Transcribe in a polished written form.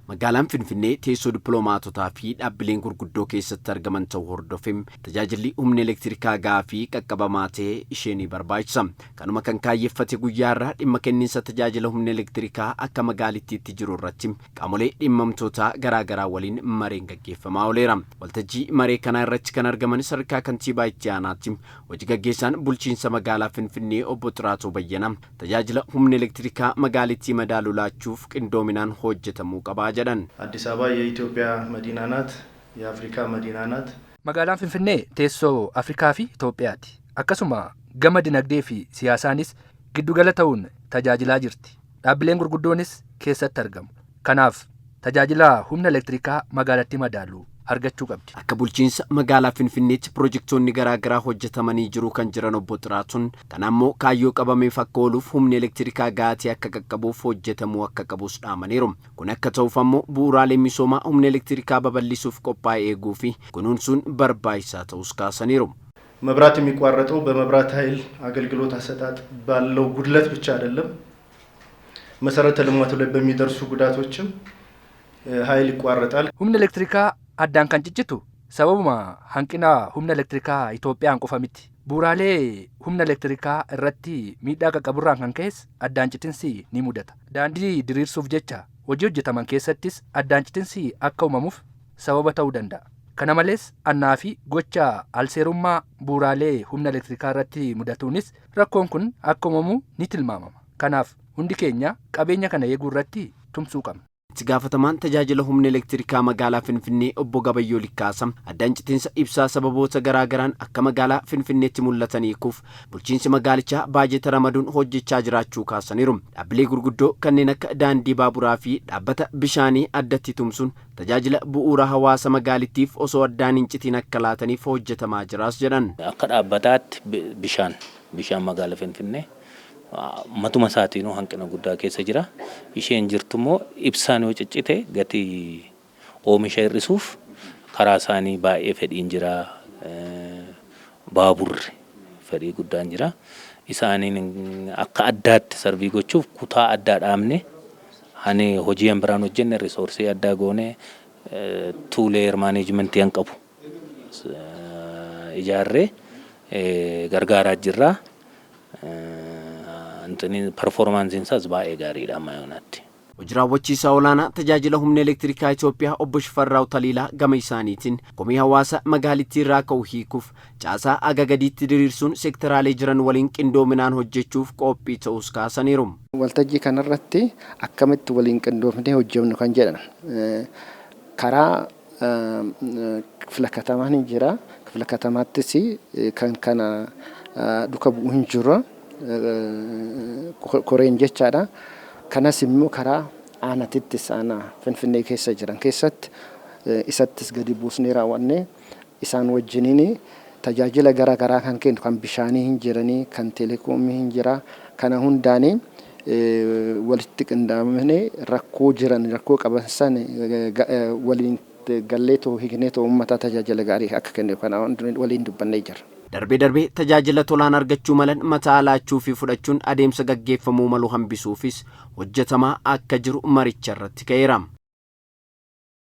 Magaalaan Finfinnee teessoo dippiloomaatotaa fi dhaabbileen gurguddoo keessatti argaman ta'uu hordofee tajaajilli humna elektirikaa gahaa fi qaqqabamaa ta'e ishee ni barbaachisa. Kanuma kan kaayyeffate guyyaa irraa dhimma kenniinsa tajaajila humna elektirikaa akka magaalittiitti jiru irratti qaamolee dhimmamtoota garaa garaa waliin mareen gaggeeffamaa ooleera. Waltajjii maree kanaa irratti kan argaman sadarkaa kantiibaa itti aanaatti hojii gaggeessaan bulchiinsa magaalaa Finfinnee obbo Xiraatoo Bayyanaa tajaajila humna elektirikaa magaalittii madaalu laachuuf qindoominaan hojjetamuu qabaa jedhan. አዲስ አበባ የኢትዮጵያ መዲና ናት። የአፍሪካ መዲና ናት። Magaalaan Finfinnee teessoo Afrikaa fi Itoophiyaati. Akkasuma gama dinagdee fi siyaasaanis giddugala ta'uun tajaajilaa jirti. Dhaabbileen gurguddoonis keessatti argamu. Kanaaf tajaajila humna elektirikaa magaalattii madaalu argachuu qabdi. Akka bulchiinsa magaalaa Finfinneetti pirojektoonni garaa garaa hojjetamanii jiru kan jiran obbo Xiraatuun, kana ammoo kaayyoo qabameef akka ooluuf humni elektirikaa gahatee akka qaqqabuuf hojjetamuu akka qabus dhaamaniiru. Kun akka ta'uuf ammoo bu'uuraalee misoomaa humna elektirikaa babal'isuuf qophaa'e eeguu fi kunuunsuun barbaachisaa ta'us kaasaniiru. መብራት የሚቋረጠው በመብራት ኃይል አገልግሎት አሰጣጥ ባለው ጉድለት ብቻ አይደለም። መሰረተ ልማቱ ላይ በሚደርሱ ጉዳቶችም ኃይል ይቋረጣል። Humni elektirikaa addaan kan ciccitu sababuma hanqina humna elektirikaa Itoophiyaan qofa miti. Bu'uuraalee humna elektirikaa irratti miidhaa qaqqaburraan kan ka'es addaan citinsi ni mudata. Daandii diriirsuuf jecha hojii hojjetaman keessattis addaan citinsi akka uumamuuf sababa ta'uu danda'a. Kana malees annaa fi gocha alseerummaa bu'uuraalee humna elektirikaa irratti mudatuunis rakkoon kun akka uumamu ni tilmaamama. Kanaaf hundi keenya qabeenya kana eeguu irratti tumsuu qabna. Itti gaafatamaan tajaajila humna elektirikaa magaalaa Finfinnee obbo Gabayyoo Likkaasa addaan citinsa ibsaa sababoota garaa garaan akka magaalaa Finfinneetti mul'atan hiikuuf bulchiinsi magaalichaa baajeta ramaduun hojjechaa jiraachuu kaasaniiru. Dhaabbilee gurguddoo kanneen akka daandii baaburaa fi dhaabbata bishaanii addatti tumsuun tajaajila bu'uura hawaasa magaalittiif osoo addaan hin citin akka laataniif hojjetamaa jiraas jedhan. Akka dhaabbataatti bishaan magaalaa Finfinnee matuma isaatiinuu hanqina guddaa keessa jira. Isheen jirtu immoo ibsaan yoo ciccite gatii oomisha hir'isuuf karaa isaanii baay'ee fedhiin jira. Baaburri fedhii guddaan jira. Isaaniin akka addaatti serve gochuuf kutaa addaa dhaabne, ani hojii an biraan hojjenne resource addaa goone, two-layer management an qabu ijaarree gargaaraa jirra. Performanceiin isaas baay'ee gaariidha amma yoonaatti. Hojii raawwachiisaa olaanaa tajaajila humna elektirikaa Itoophiyaa obbo Shifarraaw Taliilaa gama isaaniitiin komii hawaasa magaalittii irraa ka'u hiikuuf caasaa aga gadiitti diriirsuun seektaraalee jiran waliin qindoominaan hojjechuuf qophii ta'us kaasaniiru. Waltajjii kanarratti akkamitti waliin qindoofnee hojjennu kan jedhan karaa kifla katamaan hin jira. Kifla katamaattis kan kana duka bu'u hin jiru. Koreen jechaadha. Kanas immoo karaa aanatittis aanaa Finfinnee keessa jiran keessatti isattis gadi buusnee raawwannee isaan wajjiniin tajaajila gara garaa kan kennu, kan bishaanii hin jiranii, kan teelekoomii hin jira, kana hundaanii walitti qindaamnee rakkoo jiran, rakkoo qaban san waliin gallee too hiiknee too uummata tajaajila gaarii akka kennu kana waliin dubbannee jira. Darbee darbee tajaajila tolaan argachuu malan mataa laachuu fi fudhachuun adeemsa gaggeeffamuu malu hambisuufis hojjetamaa akka jiru maricha irratti ka'eera.